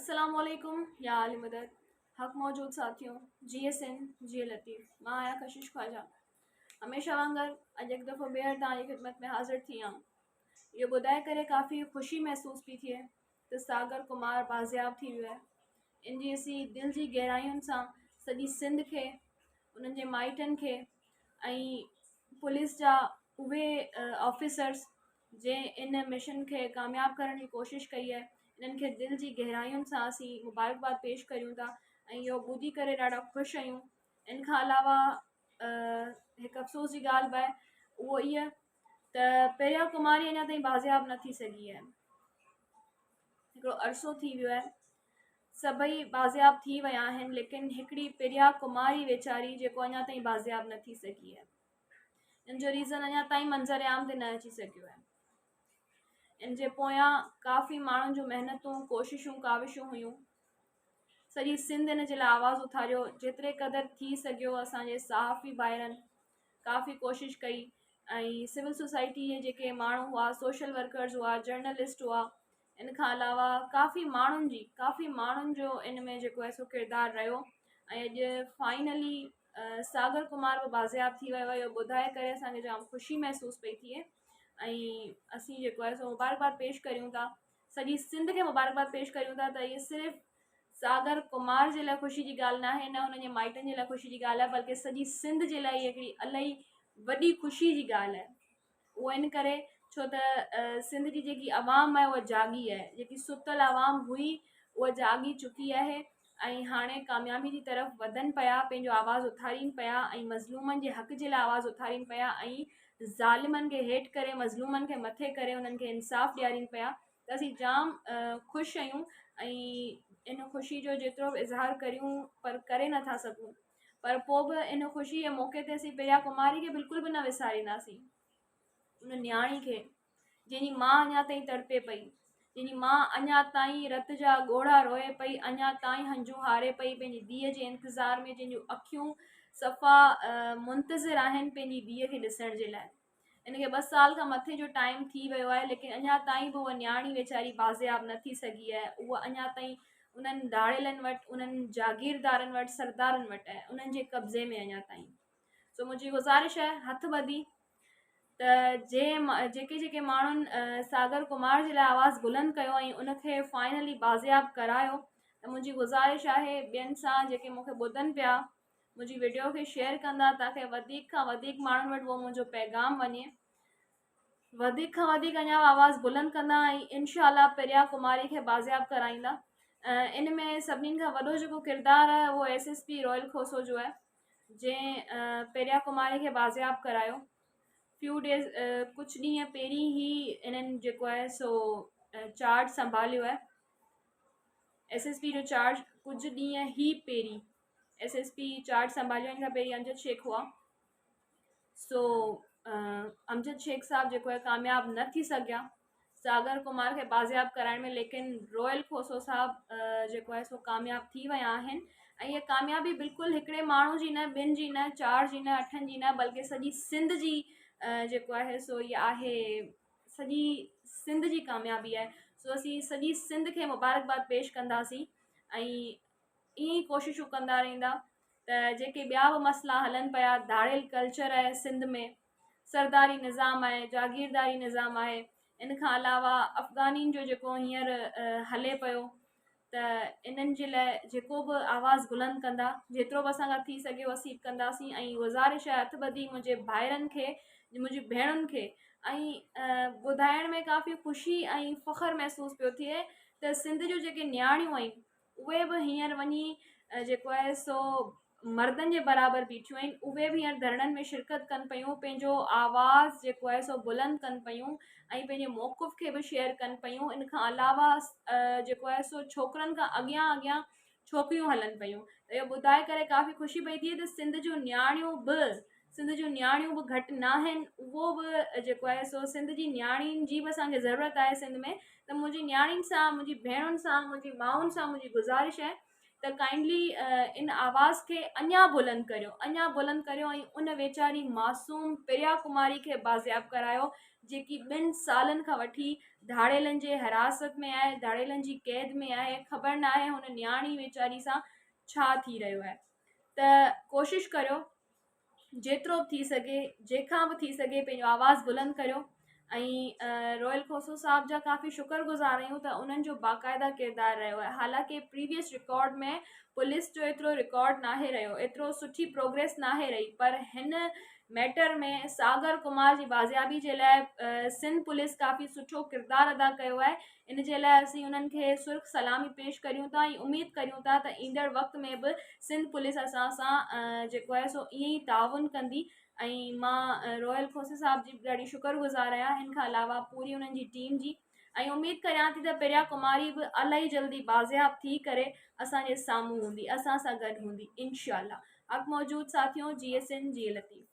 السلام عليڪم يا عالي مدد حق موجود ساٿيو جيئي سنڌ جيئي لطيف مان آهيان ڪشش خواجه هميشه وانگر اڄ هڪ دفعو ٻيهر توهان جي خدمت ۾ حاضر ٿي آهيان اهو ٻڌائي ڪري ڪافي خوشي محسوس پئي ٿئي ته ساگر ڪمار بازياب ٿي ويو آهي ان جي اسين دل جي گهراين سان سڄي سنڌ کي انهن جي مائٽن کي ۽ پوليس جا اهي آفيسرس جنهن ان مشن کي ڪامياب ڪرڻ جي ڪوشش ڪئي آهي انهن کي دل جي گهراين سان اسين مبارڪباد پيش ڪريون ٿا ۽ اهو ٻڌي ڪري ڏاڍا خوش آهيون ان کان علاوه هڪ افسوس جي ڳالهه به آهي اهو اها ته پريا ڪماري اڃا تائين بازياب نه ٿي سگهي آهي هڪڙو عرصو ٿي ويو آهي سڀئي بازياب ٿي ويا آهن ليڪن هڪڙي پريا ڪماري ويچاري جيڪو اڃا تائين بازياب نه ٿي سگهي آهي ان جو ريزن اڃا تائين منظر عام تي نه اچي سگهيو آهي. ان جي پويان ڪافي ماڻهن جون محنتون، ڪوششون، ڪاوشون هيون. سڄي سنڌ ان جي لاء آواز اٿاريو، جيتري قدر ٿي سگهيو اسان جي صحافي ڀائرن ڪافي ڪوشش ڪئي ۽ سول سوسائٽي جي جيڪي ماڻهو هئا، سوشل ورڪرز هئا، جرنلسٽ هئا، ان کان علاوه ڪافي ماڻهن جي ڪافي ماڻهن جو ان ۾ جيڪو آهي سو ڪردار رهيو ۽ اڄ فائنلي ساگر ڪمار به بازياب ٿي ويو آهي اهو ٻڌائي ڪري اسان کي جام خوشي محسوس پئي ٿئي ۽ اسين جيڪو آهي سو مبارڪباد پيش ڪريون ٿا سڄي سنڌ کي مبارڪباد پيش ڪريون ٿا ته اهي صرف ساگر ڪمار جي لاء خوشي جي ڳالهه ناهي نه هن جي مائٽن جي لاء خوشي جي ڳالهه آهي بلڪه سڄي سنڌ جي لاء هي هڪڙي الاهي وڏي خوشي جي ڳالهه آهي اهو ان ڪري ڇو ته سنڌ جي جيڪي عوام آهي اها جاڳي آهي جيڪي ستل عوام هئي اها جاڳي چڪي آهي ۽ هاڻي ڪاميابي جي طرف وڌن پيا پنهنجو آواز اٿارين پيا ۽ مظلومن جي حق جي لاء آواز اٿارين پيا ۽ ظالمن کي هيٺ ڪري مظلومن کي مٿي ڪري انهن کي انصاف ڏيارين پيا ته اسين جام خوش آهيون ۽ ان خوشي جو جيترو به اظهار ڪريون پر ڪري نٿا سگهون پر پوء به ان خوشي جي موقعي تي اسين پريا ڪماري کي بلڪل به نه وسارينداسين. ان نياڻي کي جنهن جي ماء اڃا تائين تڙپي پئي، جنهن جي ماء اڃا تائين رت جا ڳوڙها روئي پئي، اڃا تائين هنجون هاري پئي پنهنجي ڌيء جي انتظار ۾ جنهن جون اکيون صفا منتظر آهن پنهنجي ڌيء کي ڏسڻ جي لاء. ان کي ٻه سال کان مٿي جو ٽائيم ٿي ويو آهي ليڪن اڃا تائين به اها نياڻي ويچاري بازياب نه ٿي سگهي آهي اها اڃا تائين انهن ڌاڙيلن وٽ انهن جاگيردارن وٽ سردارن وٽ آهي انهن جي قبضي ۾ اڃا تائين سو منهنجي گذارش آهي هٿ ٻڌي ته جي جيڪي جيڪي ماڻهن ساگر ڪمار جي لاء آواز بلند ڪيو ۽ ان کي فائنلي بازياب ڪرايو ته منهنجي گذارش آهي ٻين سان جيڪي مون کي ٻڌن پيا منهنجي وڊيو کي شيئر ڪندا تاڪه وڌيڪ کان وڌيڪ ماڻهن وٽ اهو منهنجو پيغام وڃي وڌيڪ کان وڌيڪ اڃا آواز بلند ڪندا ۽ انشاء الله پريا ڪماري کي بازياب ڪرائيندا ان ۾ سڀني کان وڏو جيڪو ڪردار آهي اهو S S P Royal Khoso جو آهي جنهن پريا ڪماري کي بازياب ڪرايو فيو ڊيز ڪجهه ڏينهن پهرين هي انهن جيڪو آهي سو چارج سنڀاليو آهي ايس ايس پي جو چارج ڪجهه ڏينهن هي پهرين ايس ايس پي چارج سنڀاليو ان کان پهرين امجد شيخ هئا سو امجد شيخ صاحب جيڪو آهي ڪامياب نه ٿي سگهيا ساگر ڪمار کي بازياب ڪرائڻ ۾ ليڪن رويل کوسو صاحب جيڪو آهي سو ڪامياب ٿي ويا آهن ۽ هيء ڪاميابي بلڪل هڪڙي ماڻهو جي نه ٻن جي نه چار جي نه اٺن جي نه بلڪه سڄي سنڌ جي جيڪو آهي سو هيء آهي سڄي سنڌ جي ڪاميابي آهي سو اسين سڄي سنڌ کي مبارڪباد پيش ڪنداسين ۽ ائين ئي ڪوششون ڪندا رهندا ته جيڪي ٻيا به مسئلا هلن پيا ڌاڙيل ڪلچر آهي سنڌ ۾ سرداري نظام آهي جاگيرداري نظام آهي ان کان علاوه افغانين جو جيڪو هينئر هلي پيو ته انهن جي لاء جيڪو به آواز بلند ڪندا جيترو به اسان کان ٿي سگهيو اسين ڪنداسين ۽ گذارش آهي هٿ ٻڌي منهنجي ڀائرن کي منهنجي ڀيڻن کي ۽ ٻڌائڻ ۾ ڪافي خوشي ۽ فخر محسوس پيو ٿئي ته سنڌ جون جيڪي نياڻيون آهن اهي به هينئر وڃي جيڪو آهي سو مردن جي برابر بيٺيون آهن اهي به هينئر ڌرڻن ۾ شرڪت ڪن پيون پنهنجو آواز جيڪو آهي سو بلند ڪن پيون ۽ پنهنجي موقف کي به شيئر ڪن پيون ان کان علاوه جيڪو آهي سو ڇوڪرن کان اڳيان اڳيان ڇوڪريون هلن پيون ته اهو ٻڌائي ڪري ڪافي خوشي پئي ٿئي ته سنڌ جون نياڻيون به سنڌ جون نياڻيون به گهٽ ناهن اهو به جيڪو آهي سو سنڌ جي نياڻين جي به اسان کي ضرورت آهي سنڌ ۾ ته منهنجي نياڻين سان منهنجي ڀيڻن سان منهنجي مائن سان منهنجي گذارش آهي ته ڪائنڊلي ان آواز کي اڃا بلند ڪريو اڃا بلند ڪريو ۽ ان ويچاري معصوم پريا ڪماري کي بازياب ڪرايو جيڪي ٻن سالن کان وٺي ڌاڙيلن جي حراست ۾ آهي ڌاڙيلن جي قيد ۾ آهي خبر ناهي هن نياڻي ويچاري سان ڇا ٿي رهيو آهي ته ڪوشش ڪريو جيترو به ٿي سگهي جنهن کان به ٿي سگهي پنهنجو آواز بلند ڪريو ۽ رويل کوسو صاحب جا ڪافي شڪر گذار آهيون ته انهن جو باقاعده ڪردار رهيو آهي حالانڪه پريويس رڪارڊ ۾ پوليس جو ايترو رڪارڊ ناهي رهيو ايترو سٺي پروگريس ناهي رهي پر هن ميٽر ۾ ساگر ڪمار جي بازيابي جي لاء سنڌ پوليس ڪافي سٺو ڪردار ادا ڪيو آهي ان جي لاء اسين انهن کي سرخ سلامي پيش ڪريون ٿا ۽ اميد ڪريون ٿا ته ايندڙ وقت ۾ به سنڌ پوليس اسان سان جيڪو آهي سو ائين ئي تعاون ڪندي ۽ مان رويل کوسي صاحب جي به ڏاڍي شڪر گذار آهيان ان کان علاوه پوري انهن جي ٽيم جي ۽ اميد ڪريان ٿي ته پريا ڪماري به الائي جلدي بازياب ٿي ڪري اسان جي سامهون هوندي اسان سان گڏ هوندي انشاء الله حق موجود ساٿيو جيئي سنڌ جيئي لطيف.